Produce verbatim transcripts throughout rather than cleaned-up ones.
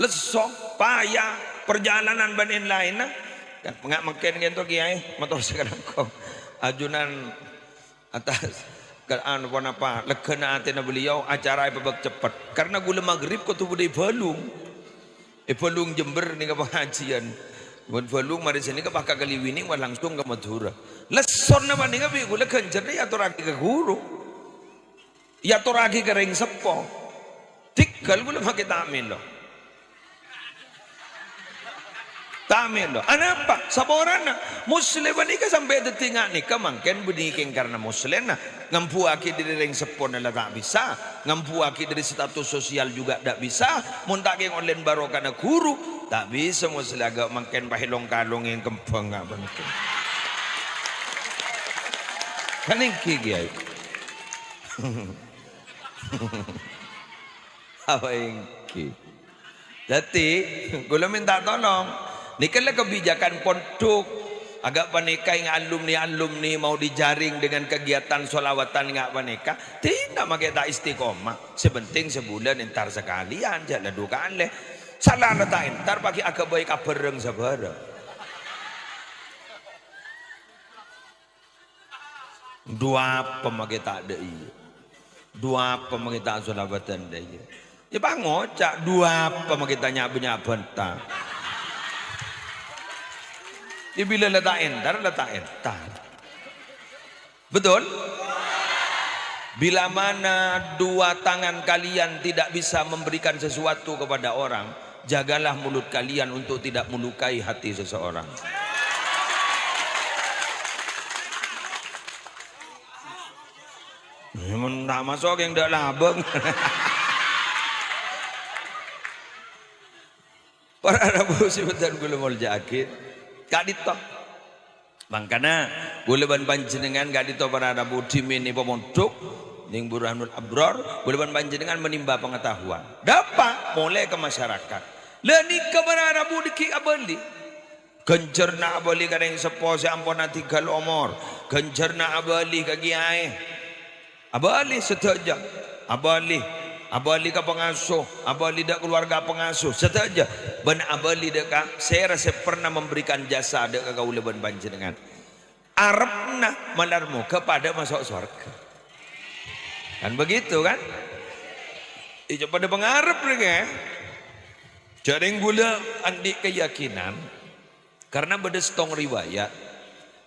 Lesso, paya, parjhâlânan bân laèn-laènna. Kan, nga-, mangkèn ghânto, Kèyaè, mator sakalangkong. Ajunan attas, ka-, anu, ponapa, leggâna atèna beliau, acara èpabâk ceppet. Karna ghulâ maghrib kodhu bâdâ è Balung. È Balung Jember nèka pangajiân. Bân Balung marè sanèka pas ka Kaliwining, wah, langsung ka Madhurâ. Lessona panèka bi' ghulâ ghânjhârra èyatorraghi ka ghuru. Èyatorraghi ka rèng seppo. Tèghâl ghulâ makè ta' mèlo. Ta' mèlo. Anapa? Saporana, Musleh panèka sampè' dhâddhi nga' nèka mangkèn bânnè kèng karna Muslehna. Ngambuwâghi dâri rèng seppona la ta' bisa. Ngambuwâghi dâri status sosial juga ta' bisa. Mon ta' kèng ollèna barokana ghuru, ta' bisa Musleh aghâ' mangkèn pahèlong kalong è kembhâng apa nèka. Kan èngghi, Kèyaè. Apa èngghi? Dhâddhi, ghulâ mènta tolong. Nèka la kebijakan pondhuk. Aghâ' panèka èng alumni-alumni mau dijaring dengan kegiatan sholawatan nga' panèka. Dinah makè ta' istiqomah. Sè penting sabulân entar sakalèyan, jhâ' la du kalè. Sala la ta' entar, paghi' aghâbây kabhâreng sabhârâng. Du apa makè ta' dâ' iyâ? Du apa makè ta' sholawatan dâ' iyâ? Yâ, pas ngoca', du apa makè ta' nya'-bânnya' bânta? Yâ, bilâ la ta' entar, la ta' entar. Betul? Bila mana dua tangan kalian tidak bisa memberikan sesuatu kepada orang, jagalah mulut kalian untuk tidak melukai hati seseorang. Mon ta' maso' kèng dâ' labâng. Para rabu sè bhâdhân kaulâ molja'aghi. Ka'dinto. Mangkana, kaulâ bân panjhennengngan ka'dinto para rabu dhimèn è pamondhuk, nèng Burhanul Abror, kaulâ bân panjhennengngan menimba pengetahuan. Dâpa' molè ka masyarakat. La nèka para rabu dhâggi' abâli. Ghânjhârna abâli ka rèng seppo sè ampon adhinggal omor. Ghânjhârna abâli ka kèyaè. Abâli sadhâjâ. Abâli. Abâli ka pangasuh. Abâli dâ' kalowarga pangasuh. Sadhâjâ. Bân abâli dâ' ka sèra sè pernah memberikan jasa dâ' ka kaulâ bân panjhennengngan. Arebbhâ malar moghâ padâ maso' sowarghâ. Kan begitu, kan? Iyâ, padâ pangarep rèng, eh. Jhârèng kaulâ andi' keyakinan, karna bâdâ sèttong riwayat,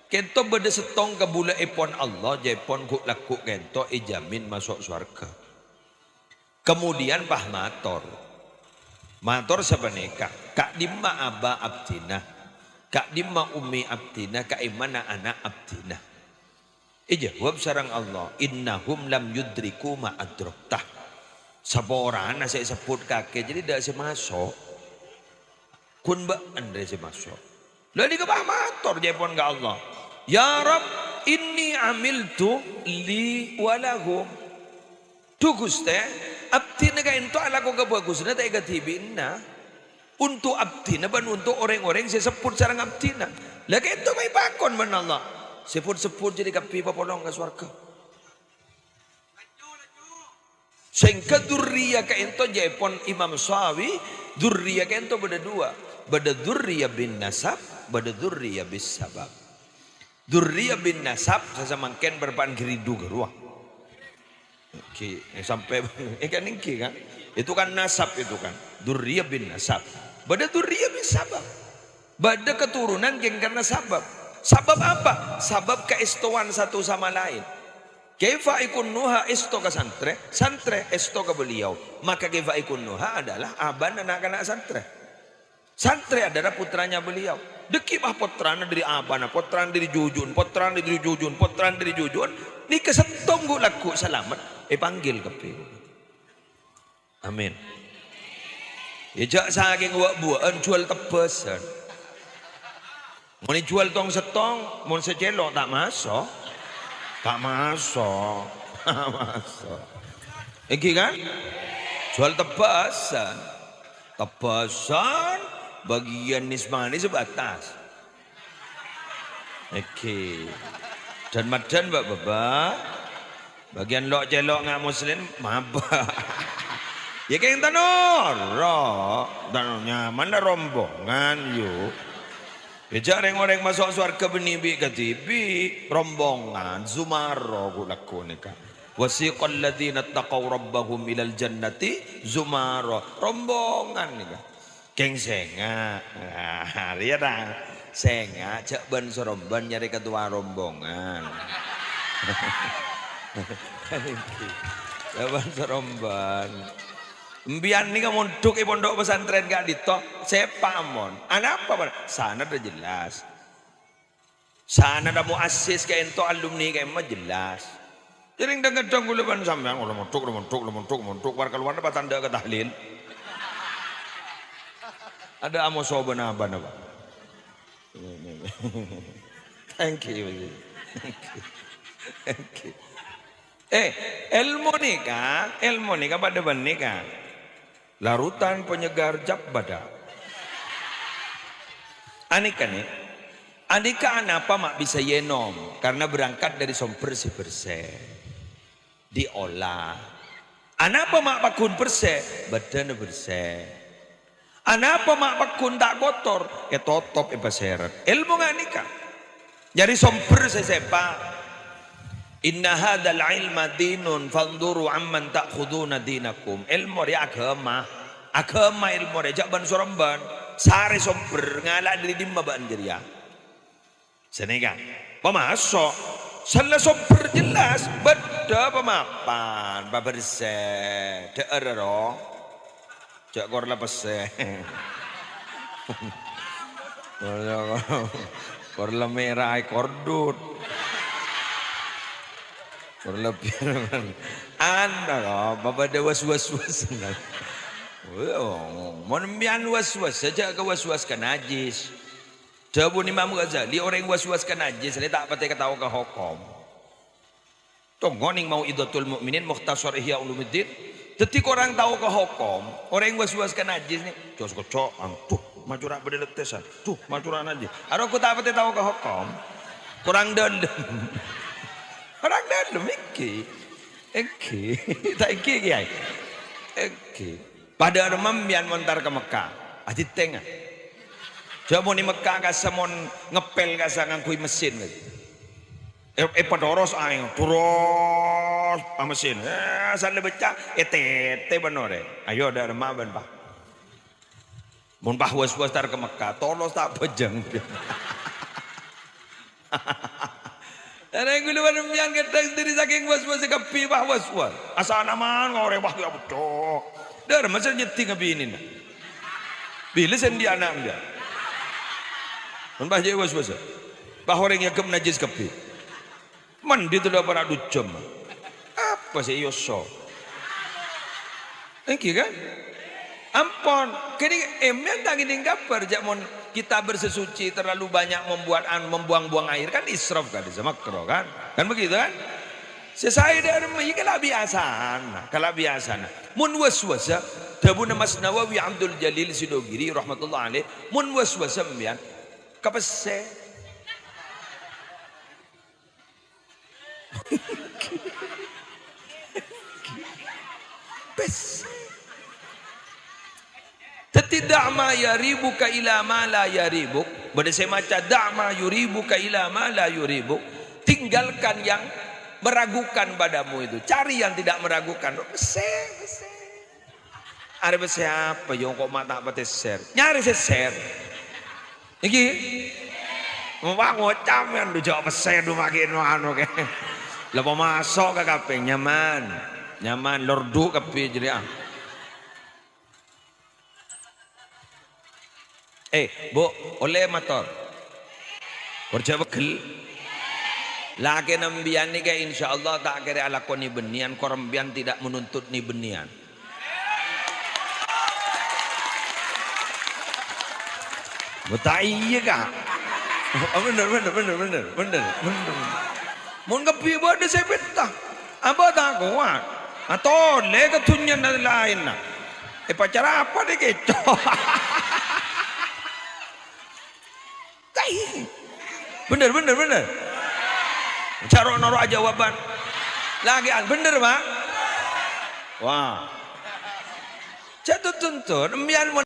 kènto bâdâ sèttong kabulâèpon Allah, jhâèpon ghu'-lagghu' kènto èjhâmin maso' sowarghâ. Kemudian pas mator. Mator sapanèka, "Ka'dimma abâ abdhina? Ka'dimma ummi abdhina? Ka'dimma na'-ana' abdhina?" Èjâwâb sareng Allah, "Innahum lam yudriku ma adrakta." Saporana sè èsebbhut kakè, jadi dâ' sè maso'. Ghun bâ'na rè sè maso'. La nèka pas mator jhâèpon ka Allah, "Ya Rabb, inni amiltu li wa lahum." Dhu Ghustè, abdhina ka'ènto alako kabhâghusânna ta' è kadhibi'na. Onto' abdhina bân onto' orèng-orèng sè èsebbhut sareng abdhina. La ka'ènto mayu pakon bân Allah. Sè pon-sebbhut jârèya kabbhi papolong ka sowarghâ. Sèngghâ dzurriyah ka'ènto jhâèpon Imam Sawi, dzurriyah ka'ènto bâdâ duwâ'. Bâdâ dzurriyah bin nasab, bâdâ dzurriyah bis sabab. Dzurriyah bin nasab, sasamangkèn bârâmpa'an ghi' ridhu ghâruwa. Ghi, eh, sampè', eh, kan èngghi, kan? Itu kan nasab itu, kan. Dzurriyah bin nasab. Bâdâ dzurriyah bin sabab. Bâdâ keturunan ghing karna sabab. Sabab apa? Sabab kaèstowan satu sama lain. Kaifa ikunnuha èsto ka santrè, santrè èsto ka beliau. Maka kaifa ikunnuha adalah abâna na'-kana' santrè. Santrè adalah putranya beliau. Dhâggi' pas pottrana dâri abâna, pottrana dâri juju'na, pottrana dâri juju'na, pottrana dâri juju'na. Nèka sèttong ghu'-lagghu' salamet, èpanggil kabbhi. Amin. Yâ, jhâ' sakèng wâ'-buwâ'ân jhuwâl tebbhâsân. Mon èjhuwâl tong-sèttong, mon sè cèlo' ta' maso'. Ta' maso'. Ta' maso'. Èngghi, kan? Jhuwâl tebbhâsân. Tebbhâsân, bâgiyân nès-manès sebatas. Èngghi. Dân-maddhân, Bâ'-bâbâ. Bâgiyân lo'-cèlo' nga' Muslim, mabâ'. Ya, keng tanoro. Tanoro nyaman la rombongan, yu. Ya, ja' reng-oreng maso' sowarga bânnè bi' kadhibi', rombongan, zumaro, ghu-, lagghu nèka. "Wasiqal ladzina taqaw rabbahum ilal jannati zumaro." Rombongan nèka. Keng sènga'. Nah, iyâ ta? Sènga', ja' bân-sarombân nyarè katowa rombongan. Ja' bân-sarombân. Embiyan nèka mondhuk è pondhuk pesantren ka'dinto, sèpa' mon. Anapa, Pak? Sanadda jelas. Sanadda muassis ka'dinto, alumni ka'dimma jelas. Jhâ' rèng dhâng-kadhâng kaulâ bân sampèyan, oh, la mondhuk, la mondhuk, la mondhuk, mondhuk, war-kalowar pas tandhâ ka tahlil. Adâ' amoso bân abana, Pak. Thank you. Thank you. Thank you. Eh, èlmo nèka, èlmo nèka padâ bân nèka. Larutan penyegar cap badan. Anèka, nè. Anèka anapa ma' bisa ènom? Karena berangkat dari somber sè bersè. Diolah. Anapa ma' pagghun bersè? Bâdânna bersè. Anapa ma' pagghun ta' kotor? Ètotop, èpasèrèt. Èlmo nga' nèka. Nyarè somber sè sèpa'. "Inna hadzal ilma dinun, fanzuru amman ta'khuduna dinakum." Èlmo rèya aghâma. Aghâma èlmo rèya, ja' bân-sarombân. Sarè somber, ngala' dâri dimma bâ'na jârèya. Sanèka, pamaso'. Sella somber jelas, bâdâ pamapan, pabersè. Dhâ'âr, ro. Ja' kor la pèssè. Kor la mèra, kor dut. Kor la biru. Ana, kok, apa bâdâ was-was-was. Mon embiyan was-was, ja' ka was-was ka najis. Dhâbuna Imam Ghazali, orèng was-was ka najis, rè ta' patè katao ka hokom. Tongo nèng Mau'izatul Mukminin, Mukhtasar Ihya Ulumuddin. Dhâddhi korang tao ka hokom, orèng was-was ka najis nè, jos kocok, ang, duh, macora bâdâ lettèsan, duh, macora najis. Aro ghu ta' patè tao ka hokom. Korang dâlem. Korang dâlem, èngghi. Èngghi. Ta' èngghi, Kèyaè? Èngghi. Padâ arè mambiyan montar ka Mekka. Aditènga. Jhâ' mon è Mekka kassa mon ngepel kassa ngangghuy mesin. È, èpatoros aèng, toros, a, mesin. Eh, asal becca, ètètè bân orèng. Ayo, dâ' remma bân, Pa'. Mon pas was-was tar ka Mekka, tolos ta' bhâjâng. Arèng ghulâ bân empiyan kadhâng dhâri sakèng was-was kabbhi, Pa', was-was. Asanaman orèng, wah, ya beddhâ. Dâ' remma sè nyeddhi ngabinèna. Bilâ sè andi' ana' andi'. Mon pas jhâ' was-was. Pas orèng èanggep najis kabbhi. Mandi tello para' dujâm. Apa sè èoso? Èngghi, kan? Ampon. Kènè' èmèn ta' ngèdhing kabhâr, jhâ' mon kita bersesuci terlalu banyak membuat an-, membuang-buang air, kan israf, kan? Bisa makruh, kan? Kan begitu, kan? Sè saè dâ' remma, iyâ kala' biyasana, kala' biyasana. Mon was-wasa, dhâbuna Mas Nawawi Abdul Jalil Sidogiri rahmatullah alaih, mon was-wasa sampèyan, ka pèssè. Pèssè. Dhâddhi, "Da' ma yaribuka ila ma la yaribuk." Bâdâ sè maca, "Da' ma yuribuka ila ma la yuribuk." Tinggalkan yang meragukan padamu itu. Cari yang tidak meragukan. Pèssè, pèssè. Arè pèssè apa, yâ, kok ma' ta' patè sèr? Nyarè sè sèr. Èngghi? Wah, ngoca' mèn, dhu, jhâ' pèssè, dhu, ma' ghi' no anu, kè. Lha, pamaso' ka kapèng, nyaman. Nyaman, lordu kabbhi jârèya. Eh, Bu, ollè mator? Kor jhâ' pegghel. Lakèna empiyan nèka insyaallah ta' kèra alako nè-bânnèyan, kor empiyan tidak menuntut nè-bânnèyan. Bu, ta' iyâ, Ka'? Oh, bhender, bhender, bhender. Mon kabbhi bâdâ sè pètta, abâ' ta' kowat. Atolè ka dhunnyana laènna. Èpacara apa dâ' kèco'? Cai. Bhender, bhender, bhender. Jhâ' ro'-noro' ajâwâbhân. Lakè'an, bhender, Pa'? Wah. Jhâ' tuntut, empèyan mon